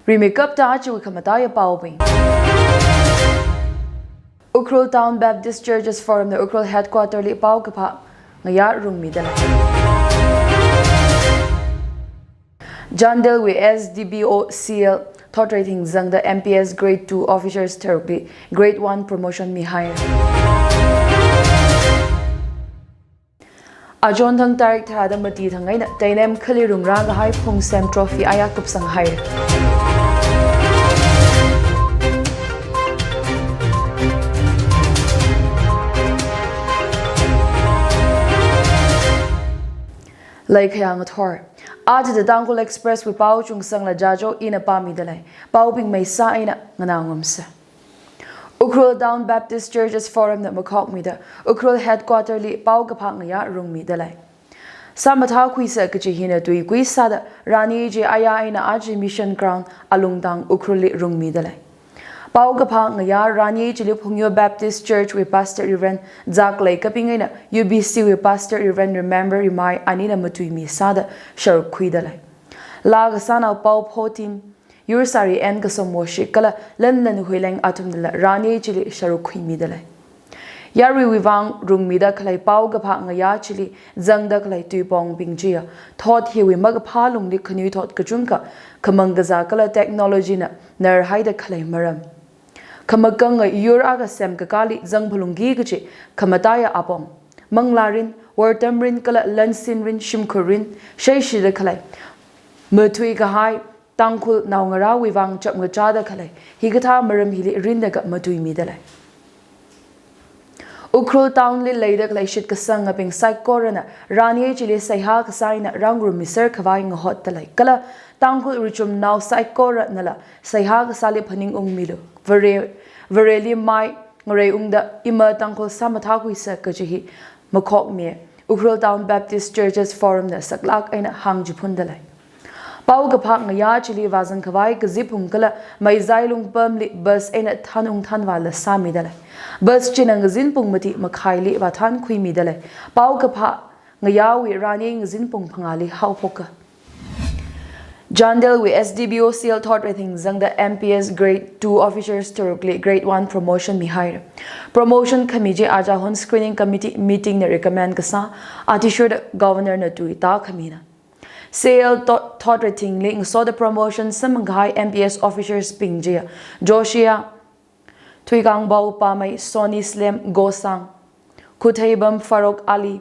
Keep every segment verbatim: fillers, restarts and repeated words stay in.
Rimeikapta aja khamataiya paobing. Ukhrul Town Baptist Churches Forum na Ukhrul Headquarter li paokaphā ngayā rungmidalei. Chandel wui S D B O C L thotreithing zangda M P S Grade two officers tharukli Grade one promotion mihaira. Achonthang tarik tharāda mati thang eina Teinem khali rungrākahai Phungsem Trophy aya kupsanghaira. Laikhayā ngathor. Aja The Tangkhul Express wui pao chungsangla jajo ina pāmidalei. Paobing maisa eina nganāngumsa. Ukhrul Town Baptist Churches Forum na makhokmida Ukhrul Headquarter li paokaphā ngayā rungmidalei. Sāmathākhuisa kachi hina tuikui sāda rani chi aya eina aja Mission Ground alungtang Ukhrul li rungmidalei. Paokaphā ngayā rani chili Phungyo Baptist Church wui Pastor Reverend Zaklei Kaping eina U B C wui Pastor Reverend Remember Rimai anina matuimi sāda sharuk khuidalei. Laa kasānao Paopho Tim, Yursari N Kasomwoshi kala Lanlan Huileng athumnala rani chili sharuk khuimidalei. Yaruiwui vang rungmida khalei paokaphā ngayā chili zangda khalei tuipongbing chiya thot hiwui makaphā lungli khanuithot kachungkha khamang kazā kala technology na narhaida khalei maram. Khamakanga yur akha semkakāli zangphalungki kachi khamataiya apong, manglārin, wortamrin kala lansinrin, shimkhurrin, shaishida khalei, mathuikahai, Tangkhul naongarāwui vang chapngachāda khalei, hikathā maram hili rinlaga matuimidalei. Ukhrul Town li leida khalei shitkasangabing saikorana rani chili seihā kasā eina rāngarum miser khavai ngahotdalei. Kala Tangkhul richumnao saikoranala seihā kasāli phaningungmilu. Vare, Vareli mai ngareiungda ima Tangkhul sāmathākhuisa kachi hi makhokmi. Ukhrul Town Baptist Churches Forum na saklāk eina hāngchiphundalei. Paokaphā ngayā chili vāzang khavai kaziphung kala Meizai Lungpamli bus eina thanung thanvāla sāmidalei. Bus china ngazin pung mati makhaili vāthankhuimidalei. Paokaphā ngayāwui rani ngazin pung phangāli haophoka. Chandel wui S D B O C L thotreithing zangda M P S Grade two officers tharukli Grade one promotion mihaira. Promotion khami chi aja hon screening committee meeting na recommend kasā athishurda Governor na tuitākhamina. C L thot-, thotreithingli ngasoda promotion samphangkahai M P S officers bing chiya Joshua Thuikangbao Pamei, Soni Slem Gosang, Khutheibam Farouk Ali,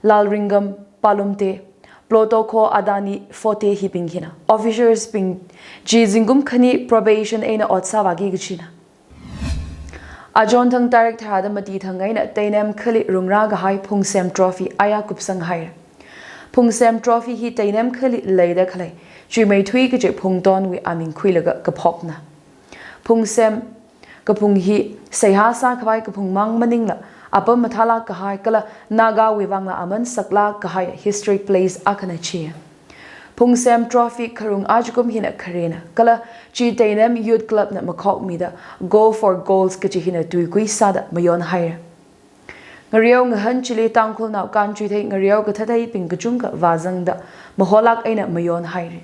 Lalringam Palumte, Plotokho Adani Fote hibing hina. Officers bing chi zingkum khani probation eina ot sāvāki kachina. Achonthang tarik tharāda mati thang eina Teinem khali rungrākahai Phungsem Trophy aya kupsanghaira. Phungsem Trophy hi Teinem khali leida khalei chuimeithui kachi phungtonwui aming khuilaga kaphokna. Phungsem kaphung hi seihā sākhavai kaphung mang maningla apam mathālāk kahai kala Nagawui vangla aman saklāk kahai historic place akhana chi. Phungsem Trophy kharung ajakum hina kharena kala chi Teinem Youth Club na makhokmida Go for Goals kachi hina tuikui sāda mayonhaira. Ngareo ngahān chili Tangkhulnao kānchuithei ngareo kathatheibing kachungkha vāzangda maholāk eina mayonhaira.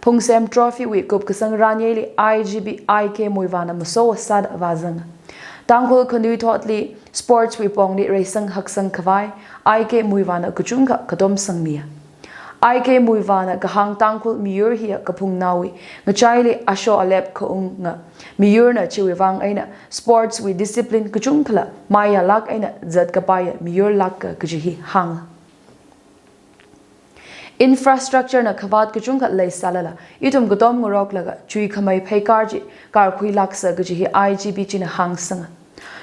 Phungsem Trophy wui kupkasang ranyeli I G P I K Muivahna maso sāda vāzanga. Tangkhul khanuithotli sports wui pongli reisang haksang khavai I K Muivahna kachungkha katom sangmiya. I K Muivahna kahāng Tangkhul miyur hiya kaphungnaowui ngachaili asho alep khaunga miyurna, chiwui vang eina sports wui discipline kachungkhala maiyalāk eina zatkapaiya miyurlāka kaji hi hānga. Infrastructure na khavāt kachungkha leisālala, ithum katom ngaroklaga chuikhamei pheikar chi karkhuilāksa kaji hi I G P china hāngsanga.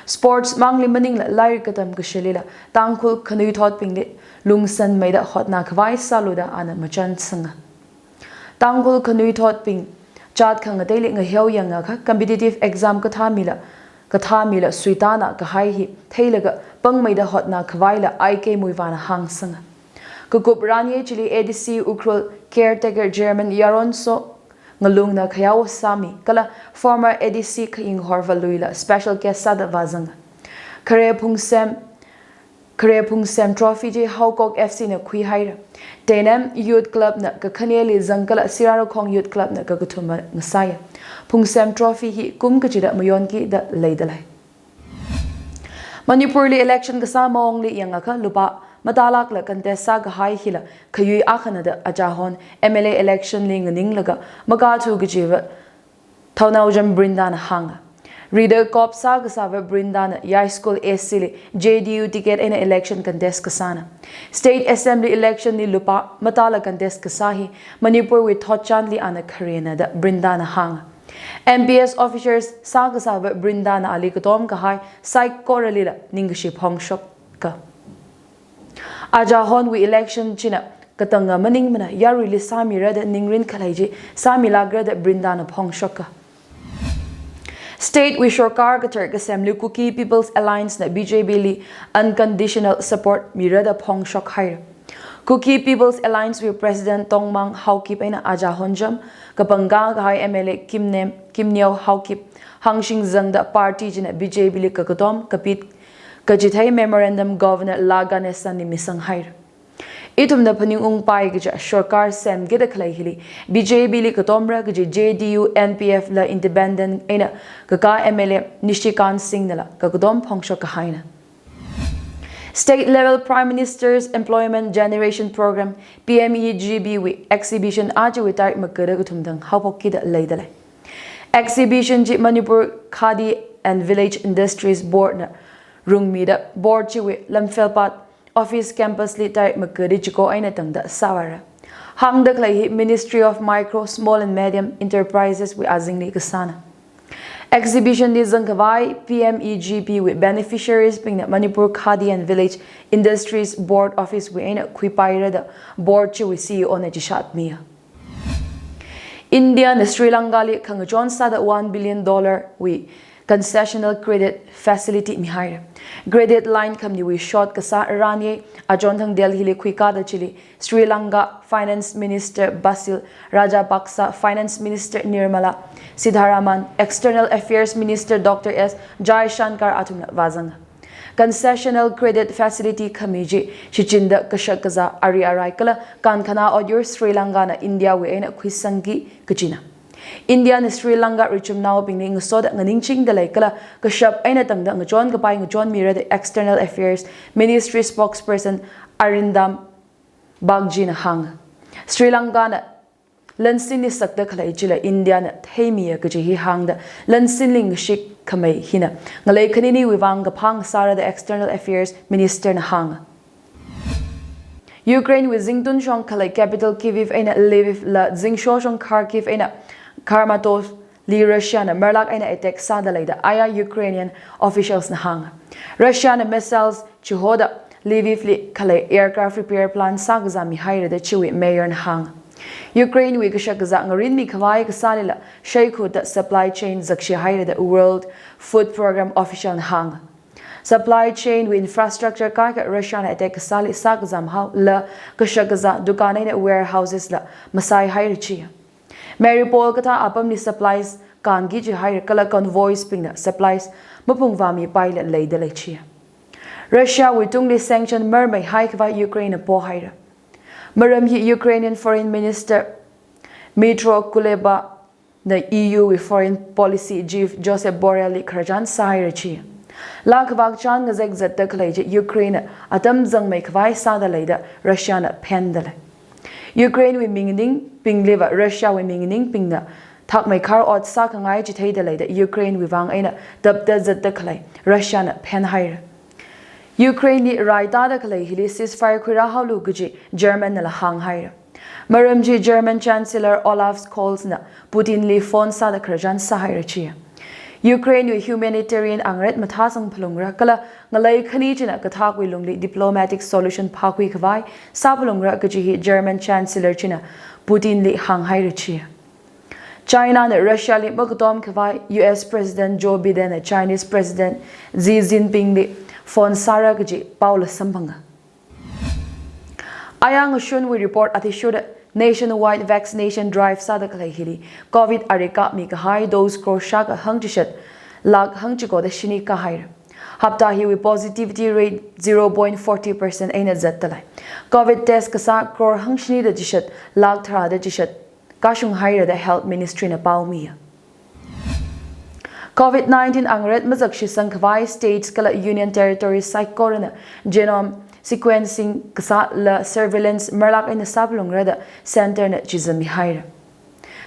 Sports mangli maningla lairik katam kashalila Tangkhul khanuithotbingli lungsanmeida hotnakhavai sālu da ana machansanga. Tangkhul khanuithotbing jat khangateili ngaheo yangakha competitive exam kathāmila, kathāmila suitānakahai hi theilaga pāngmeida hotnakhavaila I K Muivahna hāngsanga. Kakup ranye chili A D C Ukhrul Caretaker Chairman Yaronso Ngalungna khayao sāmi kala former A D C Khayinghor Valuila special guest sāda vāzanga. Khare Phungsem Khare Phungsem Trophy chi Haokok F C na khuihaira. Teinem Youth Club na kakhaneli zang kala Sirarakhong Youth Club na kakathuma ngasāya. Phungsem Trophy hi kum kachida mayonki da leidalei. Manipurli election kasā maongli yangakha lupā matālākla contest sākahai hila khayui akhana da Ajahon M L A election li nganinglaga makathu kajiva Thounaojam Brindana hānga. Rida kop sākasāva Brindana Yai School A C li J D U ticket eina election contest kasāna. State Assembly election li lupā matāla contest kasā hi Manipurwui thotchanli ana kharena da Brindana hānga. M P S officers sākasāva Brindana ali katom kahai saikoralila ningkashi phongshoka. Ajahonwui election china katanga maningmana yaruili sāmira da ningrin khalei chi sāmilākra da Brindana phongshoka. State wui sorkar kathar kasemli Kuki People's Alliance na B J P li unconditional support mira da phongshok haira. Kuki People's Alliance wui President Tongmang Haokip eina Ajahonjam, kapangkā kahai M L A Kimnem, Kimneo Haokip, hāngshingzangda party china B J P li kakatom kapit kachithei memorandum Governor La Ganesan li misang haira. Ithumna phaningungpai kaja sorkar semkida khalei hili B J P li katomra kaji J D U, N P F la independent eina kakā M L A Nishikant Singh nala kakatom phongshok kahaina. State Level Prime Minister's Employment Generation Program, P M E G P wui exhibition ajawui tarik makada kathum thang haophokki da leidalei. Exhibition chi Manipur Khadi and Village Industries Board na rungmida board chiwui Lamfelpat office campus li tarik makada chiko eina tangda sāvāra. Hāngda khalei hi Ministry of Micro, Small and Medium Enterprises wui azingli kasāna. Exhibition li zangkhavai P M E G P wui beneficiaries bingna Manipur Khadi and Village Industries Board office wui eina khuipaira da board chiwui C E O na chishat miya. India na Sri Lanka li khangachon sāda one billion dollar wui concessional credit facility mihaira. Credit line khamniwui shot kasā Rani Ajonthang Delhi li khuikāda chili Sri Lanka Finance Minister Basil Rajapaksa, Finance Minister Nirmala Sitharaman, External Affairs Minister Doctor S Jaishankar athumna vāzanga. Concessional credit facility khami chi shichinda kashak kazā ari arai kala kankhana otyur Sri Lanka na India wui eina khuisangki kachina. India na Sri Lanka richumnaobingli ngasoda nganingchingda lei kala kashap eina tangda ngachon kapai ngachon mira da External Affairs Ministry spokesperson Arindam Bagchi na hānga. Sri Lanka na lansinli sakda khalei chila India na theimiya kaji hi hāngda lansinli ngashik khamei hina ngalei khaniniwui vang kaphā sāra da External Affairs Minister na hānga. Ukraine wui zingtun shong khalei capital Kyiv eina Lviv la zingsho shong Kharkiv eina Kramatorsk li Russia na marlak eina attack sāda lei da aya Ukrainian officials na hānga. Russia na missiles chihoda Lviv li khalei aircraft repair plant sākazā mihaira da chiwui mayor na hānga. Ukraine wui kashak kazā ngarinmi khavai kasālila sheikhuda supply chain zakshi haira da World Food Program official na hānga. Supply chain wui infrastructure kaikha Russia na attack kasāli sākazam haola kashak kazā dukan eina warehouses la masai haira chiya. Mariupol kathā apamli supplies kānki jihaira kala convoys bingna supplies maphungvāmipaila leida lei chiya. Russia wui tungli sanction marmei haikhavai Ukraine na pohaira. Maram hi Ukrainian Foreign Minister Dmytro Kuleba na E U wui Foreign Policy Chief Josep Borrell li khararchan sāhaira chiya. Laa khavak chān ngazek zatda khalei chi Ukraine na atam zangmei khavai sāda lei da Russia na phenda lei. Ukraine wui minganingbingliva Russia wui minganingbingna thakmeikhar ot sākhangai chitheida lei da Ukraine wui vang eina tapda zatda khalei Russia na phenhaira. Ukraine li raitāda khalei hili ceasefire khuirāhaolu kaji German nala hānghaira. Maram chi German Chancellor Olaf Scholz na Putin li phone sāda khararchan sāhaira chiya. Ukraine wui humanitarian angret mathāsang phalungra kala ngalei khani china kathakwui lungli diplomatic solution phākhui khavai sāphalungra kaji hi German Chancellor china Putin li hānghaira chiya. China na Russia li makatom khavai U S President Joe Biden na Chinese President Xi Jinping li phone sāra kaji paola samphanga. Aya ngashunwui report athishurda nationwide vaccination drive sāda khalei hili Covid ari kapmi kahai dose crore shākha hangchishat lakh hangchikoda shini kāhaira. Hapta hiwui positivity rate zero point forty percent eina zattalei. Covid test kasā crore hangshini da chishat lakh tharā da chishat kashung haira da Health Ministry na pao miya. Covid nineteen angret mazakshi sangkhavai states kala Union Territories saikorana genome sequencing kasāla surveillance marlak eina sāphalungra da Centre na chizam mihaira.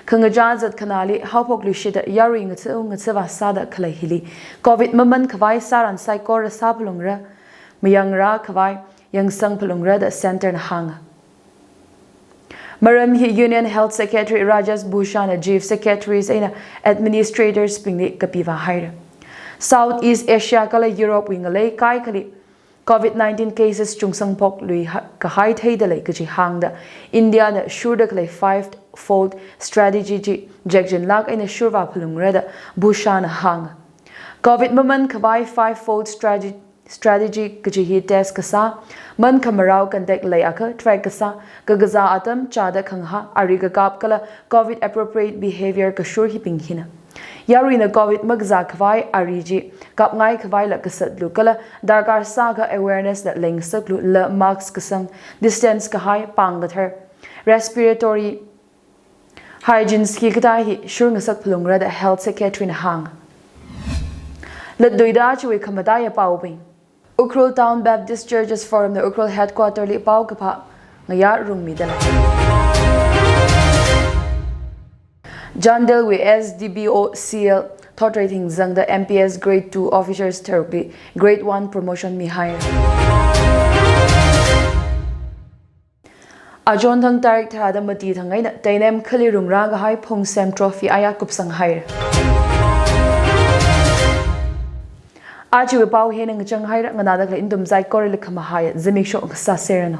Khangachā zat khanāli haophok luishida yarui ngatha ngatha vā sāda khalei hili Covid maman khavai sāran saikora sāphalungra, mayangra khavai yangsang phalungra da Centre na hānga. Maram hi Union Health Secretary Rajesh Bhushan na Chief Secretaries eina Administrators bingli kapiva haira. South East Asia kala Europe wui ngalei kaikhali Covid nineteen cases chungsangphok lui ha-, kahai theidalei kaji hāngda India na shurda khalei five fold strategy chi jekjin lak eina shurva phalungra da Bhushan na hānga. Covid maman khavai five fold strategy strategy kaji hi test kasā, man khamarao contact leiakha track kasā, kakazā atam chāda khangahā, ari kakap kala Covid appropriate behavior kashur hibing hina. Yaruina Covid makazā khavai ari chi kapngai khavaila kasatlu kala darkar sākha awareness la lengsaklu la mask kasang, distance kahai, pāng kathar, respiratory hygiene hikathā hi shurngasak phalungra da Health Secretary na hānga. Latluida chiwui khamataiya paobing. Ukhrul Town Baptist Churches Forum na Ukhrul Headquarter li pao kaphā ngayā rungmidalei. Chandel wui S D B O C L thotreithing zangda M P S Grade two Officers tharukli Grade one promotion mihaira. Achonthang tarik tharāda mati thang eina Teinem khali rungra kahai Phungsem Trophy aya kupsang haira. Achiwui pao hina ngachang haira, nganāda khalei nathum saikorali khamahaiya zimiksho ngasāserranu.